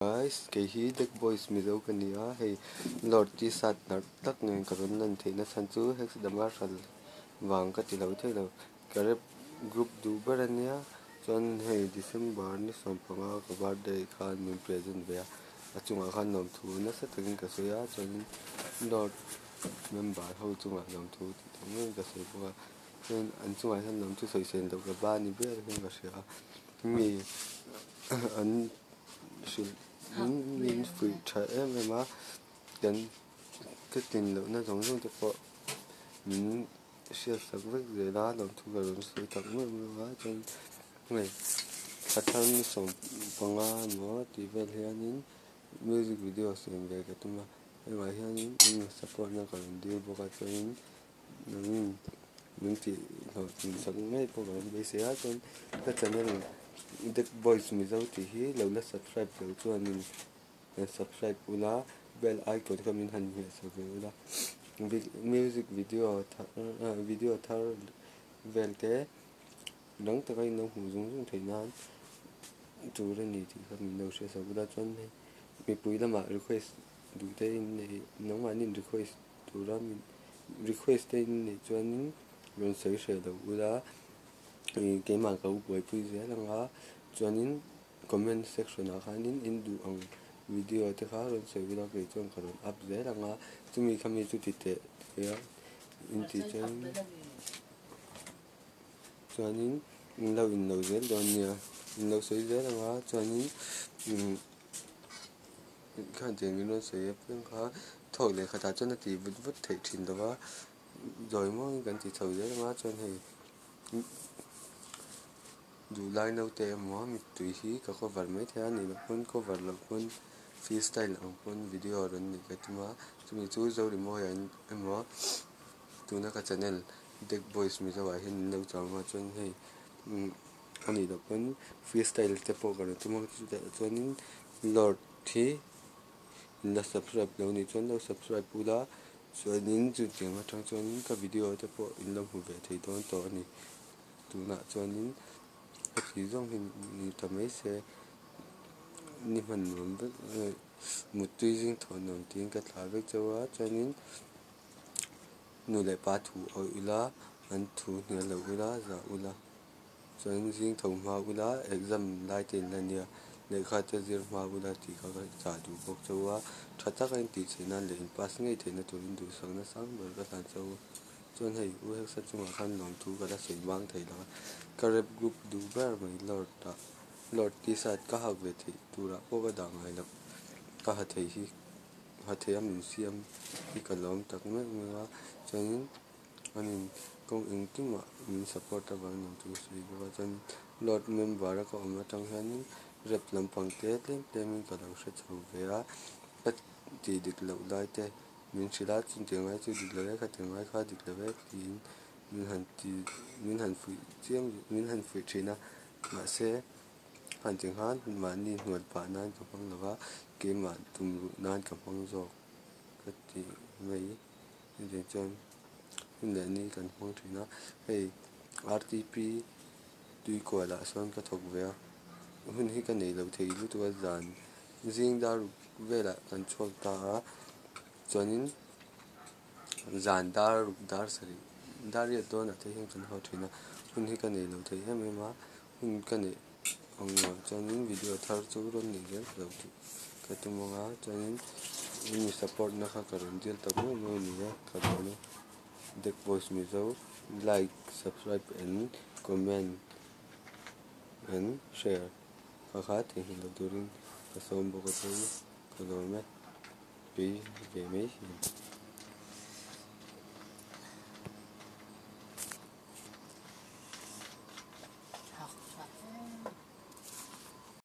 Guys, kei hi Deck Boys Mizo ka ni a, hei Lord T-shirt nalh tak nen ka rawn lan theihna chhan chu Hex the Marshal vang ka ti lo thei lo. Ka rap group duh ber a nia, chuan hei December ni 15 ka birthday khan min present ve a, a chungah khan lawmthu nasa takin ka sawi a, chuanin Lord member ho chungah lawmthu tih tak meuhin ka sawi bawk a, chuan an chungah hian lawmthu sawi sen loh ka ba ni ber hian ka hria a, mi an. Hrilh min fuih tha em em a, kan ka tlin lohna zawng zawng te pawh min hriat sak vek zel a, lawmthu ka rawn sawi tak meuh meuh a, chuan hei thla thar ni 15 emaw tih vel hianin music video siam ve ka tum a, hengah hianin support na ka rawn dil bawk a chuanin Nangin min tih hlawhtlin sak ngei pawh ka rawn beisei a, chuan ka channel Deck Boys Mizo tih hi lo la subscribe lo chuanin subscribe ula, bell icon kha min han hmeh sak ve ula, music video thar video thar vel te dang taka in lo hmuh zung zung theih nan tur a ni tih kha min lo hriat sak ula, chuan hei mipui lamah request duh te in nei nangmahni request tura min request te in neih chuanin rawn sawi hreh loh ula keimah ka lo buaipui zel ang a chuanin comment section ah khanin in duh ang video te kha rawn sawi ula kei chuan ka rawn up zel ang a chumi kha mi chu ti teh tia in tih chuan chuanin in lo in lo zel dawn nia in lo sawi zel ang a chuanin. Khan tiang in rawn sawi apiang kha thawk leh khatah chuan a ti vut vut theih thin lo va, zawi muangin kan ti chho zel anga chuan hei duhlai naute emaw mittui hi ka cover mai thei a nih loh pawn cover loh pawn free style ang pawn video rawn neih ka tum a, chumi chu Zorimawia emaw tuna ka channel Deck Boys Mizo ah hian min lo chang a chuan hei. A nih loh pawn free style te pawh ka rawn tum a chutah chuanin lord hi in la subscribe lo nih chuan lo subscribe ula chuanin chutiang atang chuanin ka video te pawh in lo hmu ve thei dawn tawh a ni tunah chuanin heti zawng hi ni ta mai se ni hman nuam vek muttui zing thawh nuam tiin ka thlah vek chauh a chuanin nu leh pa thu awih ula an thu hnial lo ula zah ula. Chuan zing tho hma ula exam lai te in la nia, lehkha te zir hma ula tih kha ka chah duh bawk chauh a, tha taka in tih theih nan leh in pass ngei theihna turin duhsakna sang ber ka hlan chauh a. Chuan hei U Heksa chungah khan lawmthu ka la sawi bang thei lo a, ka rap group duh ber mai Lord ah Lord t-shirt ka hak ve theih turah pawh ka dah ngai loh, ka ha thei hi ha thei a min siam hi ka lawm tak meuh meuh a, chuanin. Anin kawng engkimah min support avangin ang chu ka sawi bawk a, chuan Lord member a ka awm atang hianin rep lampang te tlem tlemin ka lo hre chho ve a, ka tih dik loh lai te min hrilh a, chutiang lai chu dik lo e, khatiang lai kha dik lo e tiin min han ti min han fuih chiam min han fuih thin a, mahse han ti khan mahni hnual pah nan ka hmang lo va, keimah tum ruh nan ka hmang zawk ka ti mai. Hetiang chuan hun leh ni kan hmang thin a, hei RTP tui kual ah sawn ka thawk ve a, hun hi ka nei lo thei lutuk a zan zing dar ruk velah kan chhuak ta a, chuanin zan dar ruk dar sarih dar riat dawnah te hian kan haw thin a, hun hi ka nei lo thei em em a, hun ka neih ang ah chuanin video thar chu rawn nei zel ka lo tih ka tum ang a chuanin mi support na kha ka rawn dil tak meuh meuh a ni a ka lawm e Deck Boys Mizo like subscribe and comment and share kha kha theihnghilh loh turin ka sawm bawk a chu ka lawm e tui ve mai hian.